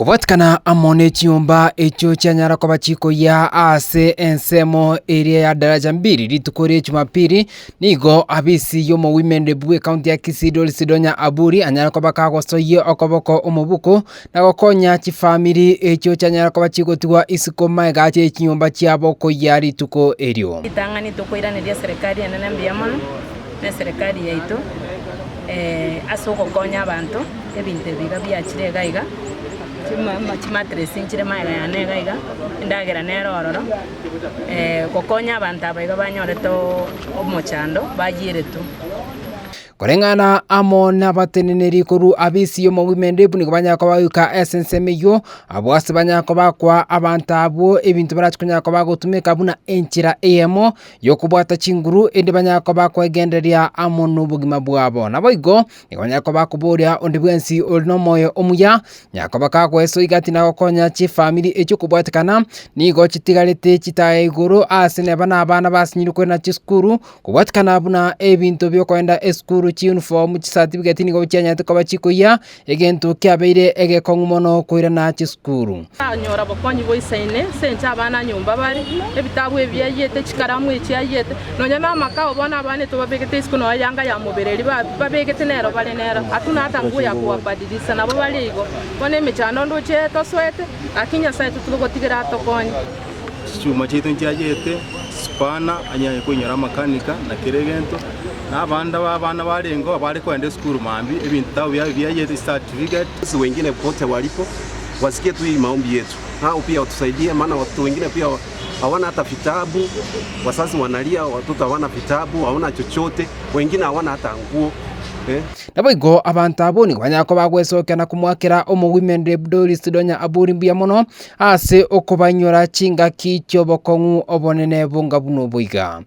Kobwatikana amo ne chinyomba echio chianyara koba chikoyia ase ensemo eria ya Daraja Mbili rituko ria Jumapili, nigo abisi y'omowimende bw'ecounty ya Kisii Doris Donya Aburi anyare koba kagosoyia okoboko omobuko na gokonya chifamiri echio chianyara koba chigotigwa isiko magega ye chinyomba chiabo koyia rituko erio. Ritang'ani tokoiraneria eserekari enene mbuya mono, na eserekari yaito ase ogokonya abanto. Ebinto ebi iga biachire iga iga, chimatress nchire magega yane iga iga, endagera nere ororo, gokonya abanto aba iga banyorete omochando bayieretwe. Koreng'ana amo nabateneneri korwa abisi y'omogwimende nigo banyara koba goika ase ensemo eyio, abwo ase banyara koba bakoa abanto abwo ebinto barache konyara koba bagotumeka buna enchera eyemo y'okobwata chinguru erinde banyare koba bakoegendereria amo nobogima bwabo. Naboigo. Nigo nyare koba koboria onde bwensi ore nomoyo omuya, nyare koba kagoesoa igati na gokonya chifamiri echio kobwatekana, nigo chitigarete chitaya igoro ase neba na abana basinyire korenda chisukuru, kobwatekana buna ebinto biokoenda esukuru chiuniform, chicertificate nigo chianyarete koba chikoyia, egento kiabeire egekong'u mono koirana chisukuru. Tanyora bokonyi boisaine ase ense abana nyomba bare, ebitabu ebi biayiete, chikaramu echi chiayiete, nonya namakao bono abana etobabegete isiko nonya yanga ya mobere eria babegete nero bare nero, hatuna hata nguo ya kowabadilisha, nabo bare igo. Bono emechando ndoche tosoete, gaki Nyasae totigogotigera atokonye. Chichuma chiaito nchiayete, chisupana, anyare koinyora amakanika na kera egento, na abande abana barengeo abare kogenda esukuru mambia, ebinto biabo biayete, chicertificate. Wengine popote walipo wasikie tu hii maombi yetu, hao pia watusaidie, maana watoto wengine pia hawana hata vitabu, wazazi wanalia, watoto hawana vitabu, hawana chochote, wengine hawana hata nguo eh. Naboigo abanto abwo nigo banyara koba bagwesokia na komoakera omogwimende Doris Donya Aburi mbuya mono ase okobainyora chingaki chi'obokong'u obonene bonga buna obo iga.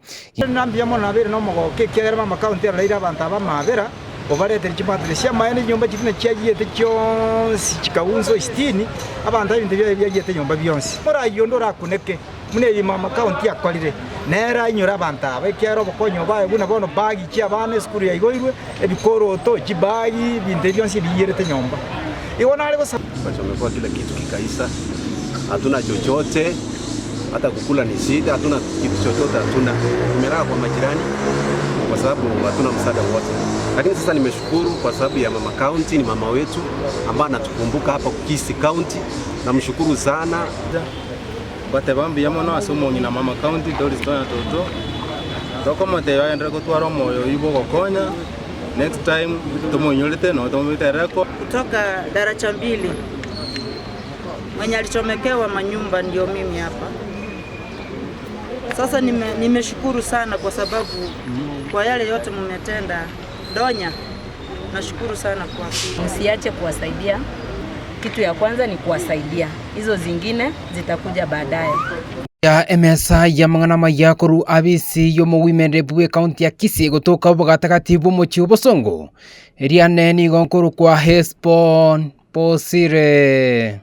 Mbuya mono nabeire nomogoko ekiagera mama county aroreire abanto aba amabera. Obaretere chimatire chi'amaene chinyomba chiria na chiayiete chionsi chikaunsa esitini, abanto ebinto biaye biayiete nyomba bionsi. Omoraai onde orakuneke, buna eye mama county akorire, nere ainyore abanto aba, ekiagera obokonyi obo aye buna bono bagi chi'abana esukuru yaigoirwe, ebikoroto, chibagi, ebinto ebi bionsi ebiyierete nyomba. Igo nare gosaba. Tukachomekewa kila kitu kikaisha, hatuna chochote, hata kukula ni shida, hatuna kitu chochote, hatuna. Tumelala kwa majirani kwa sababu hatuna msaada wote, lakini sasa nimeshukuru kwa sababu ya mama county, ni mama wetu ambaye anatukumbuka hapa Kisii County, namshukuru sana. Ngateba mbuya mono ase omong'ina mama county Doris Tonya Toto, tokomotebia agenderere gotwara omoyo oyio bwa ogokonya, next time tomoinyorete nabo tomobete record. Kutoka daraja mbili mwenye alichomekewa manyumba ndio mimi hapa. Sasa nime, nimeshukuru sana kwa sababu kwa yale yote mmetenda Donya, nashukuru sana kwa Msiache kuwasaidia. Kitu ya kwanza ni kuwasaidia, hizo zingine zitakuja baadaye. Ya emesa y'amang'ana amaya korwa abisi y'omowimende bw'ekaunti ya Kisii gotoka obogatagati bw'omochie o Bosongo, eriane nigo nkorokwa Hesbon Bosire.